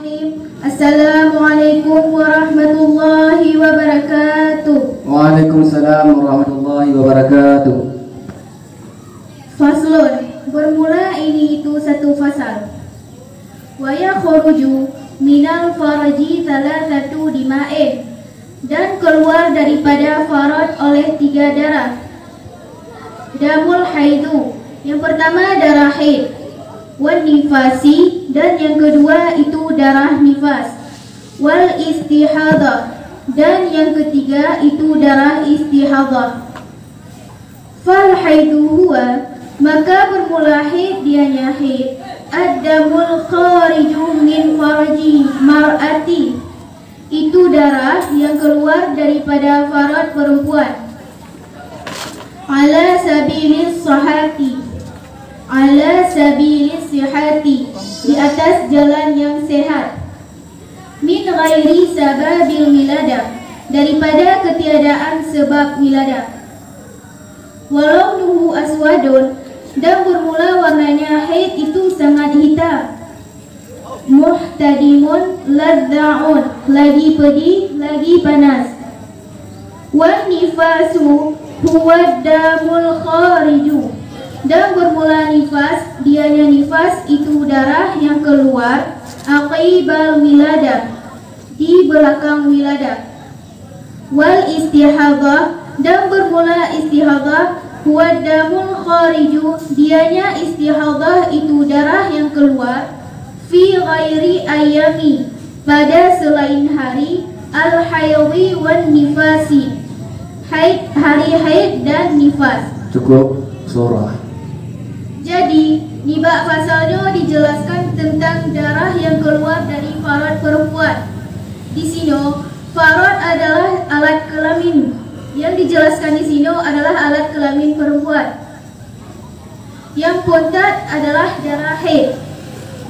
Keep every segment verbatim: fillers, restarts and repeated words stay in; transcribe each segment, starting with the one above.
Assalamualaikum warahmatullahi wabarakatuh. Waalaikumsalam warahmatullahi wabarakatuh. Faslun, bermula ini itu satu fasal. Wa yakhruju minal farji thalathatu dima'in, dan keluar daripada faraj oleh tiga darah. Damul haidu, yang pertama darah haid, wan nifasi, dan yang kedua itu darah nifas, wal istihadah, dan yang ketiga itu darah istihadah. Fal haidu huwa, maka bermula haid dianya haid, ad-damul khariju min farji mar'ati, itu darah yang keluar daripada faraj perempuan. Ala sabili sihati, ala sabili sihati, di atas jalan yang sehat. Min ghairi sababil wiladah, daripada ketiadaan sebab wiladah. Wa launuhu aswadun, dan bermula warnanya haid itu sangat hitam. Muhtadimun ladzaun, lagi pedih, lagi panas. Wan nifasu huwa damul khariju, dan bermula nifas, dianya nifas itu darah yang keluar aqibal wiladah, di belakang wiladah. Wal istihadah, dan bermula istihadah, huwa damul khariju, dianya istihadah itu darah yang keluar, fi ghairi ayyami, pada selain hari, al haidhi wan nifasi, haid, hari haid dan nifas. Cukup surah. Jadi, nibak fasal nyoe dijelaskan tentang darah yang keluar dari faraj perempuan. Di sinoe, faraj adalah alat kelamin. Yang dijelaskan di sinoe adalah alat kelamin perempuan. Yang phôn that adalah darah haid.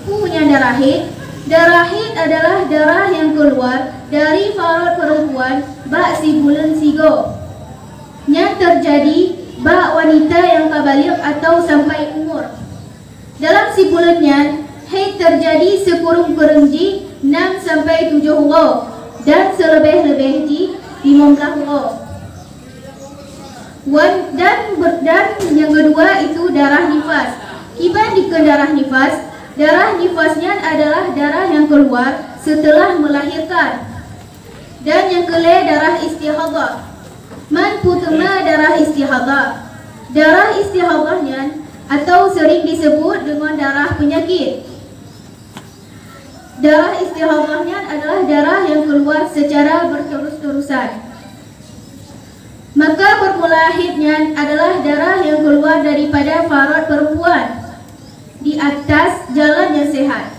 Peue nyan darah haid? Darah haid adalah darah yang keluar dari faraj perempuan bak sibuleuen sigoe. Nyan teujadi bak wanita nyang ka baligh atawa sampai umur. Dalam sibuleuen nyan, haid teujadi sikureueng-kureueng jih nam sampai tujoh uroe, dan seuleubeh-leubeh jih limong blaih uroe. Wan, dan ber-, dan nyang keudua itu darah nifas. Kiban dikeue darah nifas? Darah nifas nyan adalah darah nyang keuluar seuteulah meulahirkan. Dan nyang keulhèe darah istihadhah. Man peue teuma darah istihadhah? Darah istihadhah nyan atau seuring diseubut deungon darah peunyakét. Darah istihadhah nyan adalah darah nyang keuluar seucara beuteurus-teurusan. Maka peurmula haid nyan adalah darah nyang keuluar daripada farot peurempuan di atas jalan nyang sehat.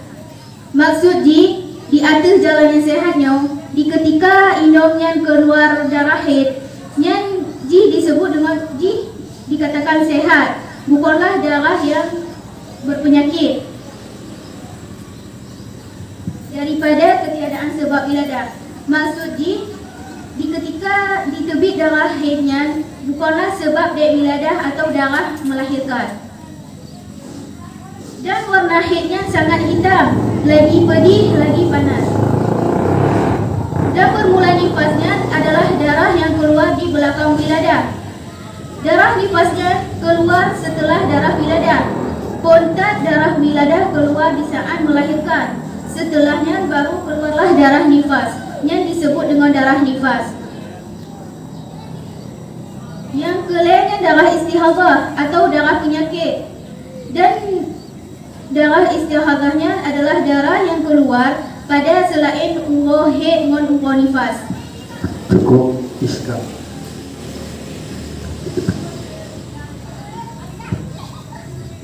Maksud jih, di ateueh jalan nyang sehat nyoe, di keutika inong nyan keuluar darah haid, nyan jih diseubut deungon jih dikatakan sehat, bukonlah darah nyang beupeunyakét. Daripada ketiadaan sebab wiladah. Maksud jih, di keutika jiteubiet darah haid nyan, bukonlah sebab dek wiladah atawa darah meulahirkan. Dan warna haid nyan sangat hitam, lagi pedih, lagi panas. Dan peurmula nifas nyan adalah darah nyang keuluar di beulakang wiladah. Darah nifas nyan keuluar seuteulah darah wiladah. Phôn that darah wiladah keuluar di saát meulahirkan. Seuteulah nyan baru keuluarlah darah nifas. Nyan diseubut deungon darah nifas. Nyang keulhèe nyan darah istihadhah atawa darah peunyakét. Dan darah istihadhah nyan adalah darah nyang keuluar pada seulaén uroe haid ngon uroe nifas. Cukup, Iskal.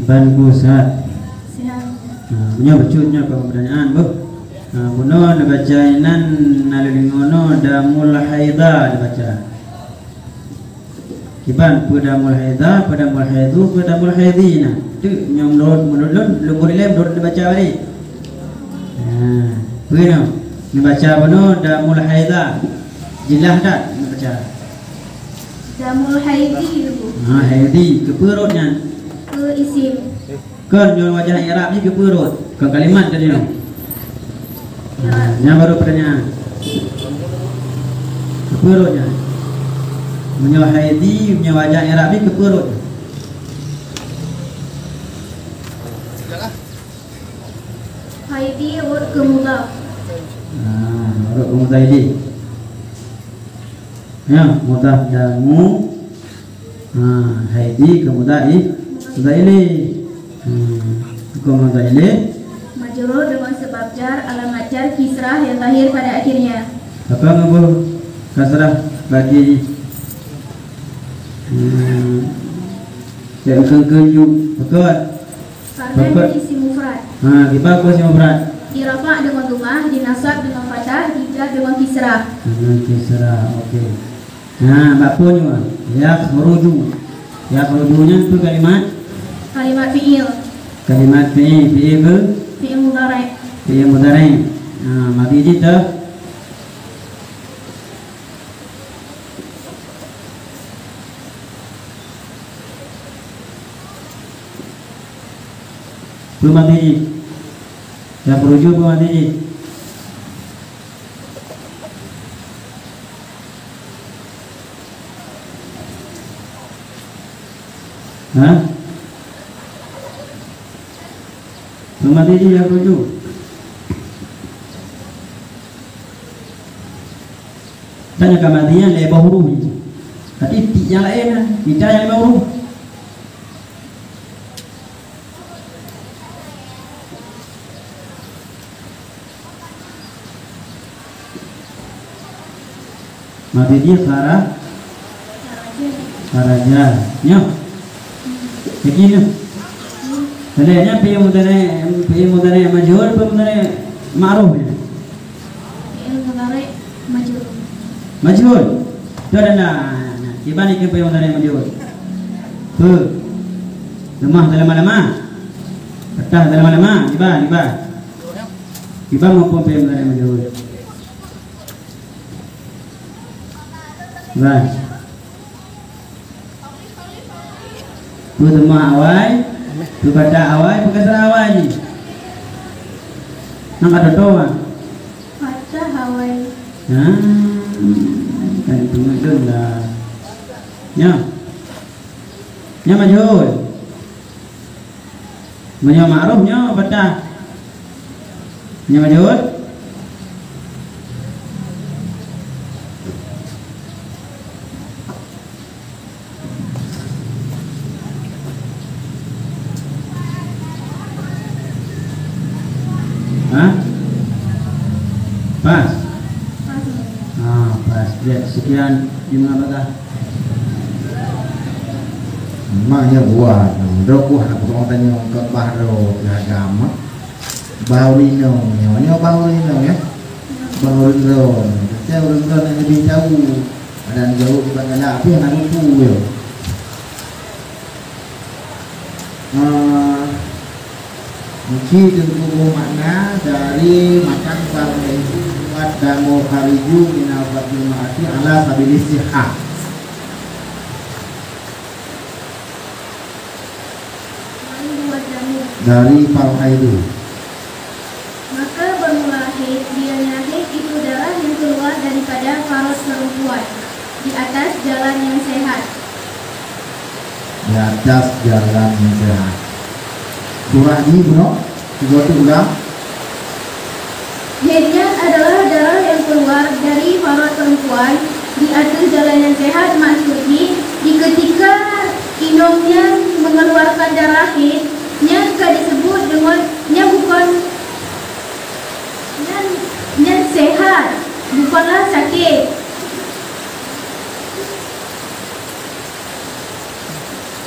Ban bu sehat. Sehat. Ha, meunyoe bacut nyoe kon peutanyaan, beuh. Ha, bunoe neubaca inan na leulingoe noe damul haidha neubaca. Kiban peue damul haidha, peue damul haidhu, peue damul haidhi na. Tu nyoe meunurot, meunurot lôn, lôn murit lé meunurot neubaca balik. Ha, peue nyoe? Neubaca bunoe damul haidha. Jeulaih that neubaca. Damul haidhi, Ibu. Ha, haidhi. Keupeue rot nyan? Keu isim. Kon nyoe wajah i'rab jih keupeue rot? Kon kalimat tadi nyoe. Nyan baru pertanyaan. Keupeue rot nyan? Meunyoe haidi, meunyoe wajah nyang rabi, keupeue rot nyan? Haidi rot keu mudhaf. Ah, rot keu mudhaf haidi. Ya, mudhaf damu. Ha, haidi keu mudhaf i-, mudhaf ilaih. Hmm, keu mudhaf ilaih. Majrur dengan sebab jar, alamat jar kisrah yang zahir pada akhirnya. Apa ngubur kasrah bagi, hmm, yang kengkeng ju, betul? Karena ini isim mufrad. Ha, kiban keu isim mufrad. Dirafa' dengan dhammah, dinasab dengan fathah, dijar dengan kisrah. Dengan kisrah, okey. Nah, bak phôn nyoe. Yakhruju. Yakhruju nyan peue kalimat? Kalimat fi'il. Kalimat fi'il, fi'il ke? Fi'il mudhari'. Fi'il mudhari'. Nah, mabni jih teuh. Peue mabni jih? Yakhruju peue mabni jih? Ha? Peue mabni jih yakhruju? Tanya ka mabni nyan lhèe boh huruf jih. Tapi tiep nyang laén na, mita nyang limong huruf. Mabni jih khara-, kharaja. Nyoe. Yakin nyoe? Tadi nyan fi'il mudhari', fi'il mudhari' majhul, fi'il mudhari' ma'ruf nyan? Fi'il mudhari' majhul. Majhul. Tu ada na, na. Kiban ni ke fi'il mudhari' majhul? Peue? Dhammah dalam nama? Fathah dalam nama? Kiban, kiban. Kiban maupun fi'il mudhari' majhul? Kiban. Peue dhammah awai, peue fathah awai, peue kasrah awai jih? Nang ka toto, ah. Fathah awai. Nah, kan itu ngeudong dah. Nyoe. Nyoe majhul. Meunyoe ma'ruf nyoe fathah. Nyoe majhul. Ha? Pas? Ha, pas. Ya, sekian. Gimana, Pak? Memang nyoe buah, droe kuah na peurumoh tanyoe keu bah droe keu agam. Bah ureueng inong nyoe, nyoe bah ureueng inong, ya. Bah ureueng droe. Teuntèe ureueng droe nyang leubeh jauh. Adak jauh kiban galak pih hana kupu yo. Eh, meusti teungku makna dari matan fal haidu buat damu khariju minal fardil mar'ati ala sabilis sihah. Dari fal haidu. Maka bermula haid, dianya haid itu darah yang keluar daripada faraj perempuan di atas jalan yang sehat. Di atas jalan yang sehat. Surah di bunoe, tiga tu ulang. Haid nyan adalah darah yang keluar dari faraj perempuan di ateueh jalan nyang sehat, maksud jih, di keutika inong nyan mengeluarkan darah haid, nyan ka disebut deungon, nyan bukon, nyan, nyan sehat, bukanlah sakét.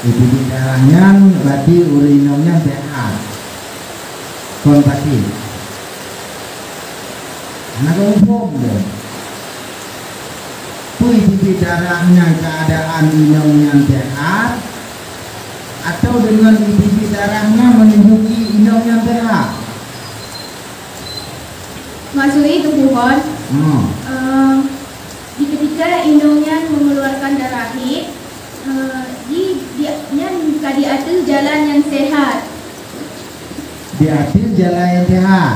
Di binéh darah nyan berarti ureueng inong nyan sehat. Kon sakét. Hana muphom lé. Peue di binéh darah nyan keuadaan inong nyan sehat, atawa deungon di binéh darah nyan menunjuki inong nyan sehat? Maksud jih, Teungku Hon, hmm, eh, di ketika inong nyan mengeluarkan darah haid, eh, di, di, nyan ka di ateueh jalan nyang sehat. Di ateueh jalan nyang sehat.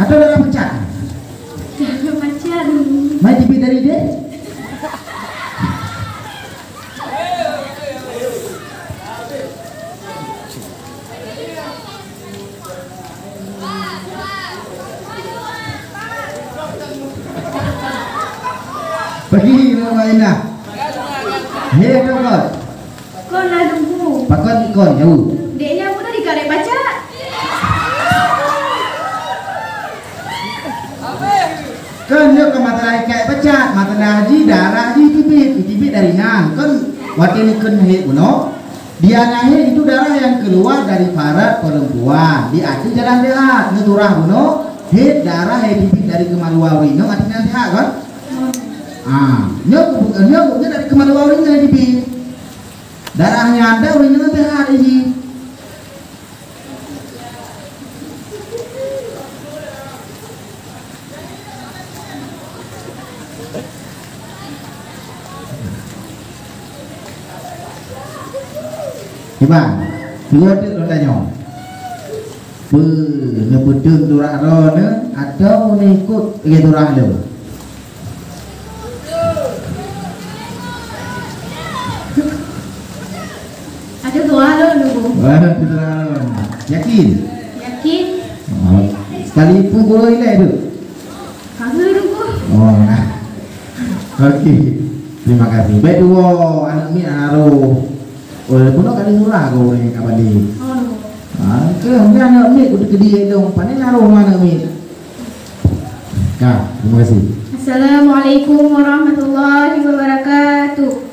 Atau darah peucat? Darah peucat. Mai tibit dari dia? Pergi ke rumah Inah. Hei, Tongkot. Kon lah, Teungku. Pakon kon, jauh. Dek nyan pun tadi ka lheueh baca. Kan nyoe kan masalah ikat pecat, masalah jih darah jih tibit, tibit dari nan. Kan watèe neukheun hèt bunoe, dia lahir itu darah yang keluar dari faraj perempuan, di ateueh jalan sehat. Neuturah bunoe, hèt darah yang tibit dari kemaluan ureueng inong ateueh jalan sehat kan? Ah, nyoe bukan nyoe, nyoe dari kemaluan ureueng inong tibit. Darah nyan ada ureueng inong sehat jih. Iban, dua teuk lôn tanyong. Peue, neupeuteun turah droeneuh atau neuikot lagèe turah lôn? Ada dua lo nunggu. Ada dua lo. Yakin? Yakin. Oh, sekali pun guru ilai tu. Kagak nunggu. Oh, nah. Okey. Terima kasih. Baik dua aneuk miet harus. Oh, bunoe kali murah kau orang yang kabali. Oh, nunggu. Ah, ke mungkin aneuk miet kudu kedi dong. Panen harus aneuk miet. Ka, terima kasih. Assalamualaikum warahmatullahi wabarakatuh.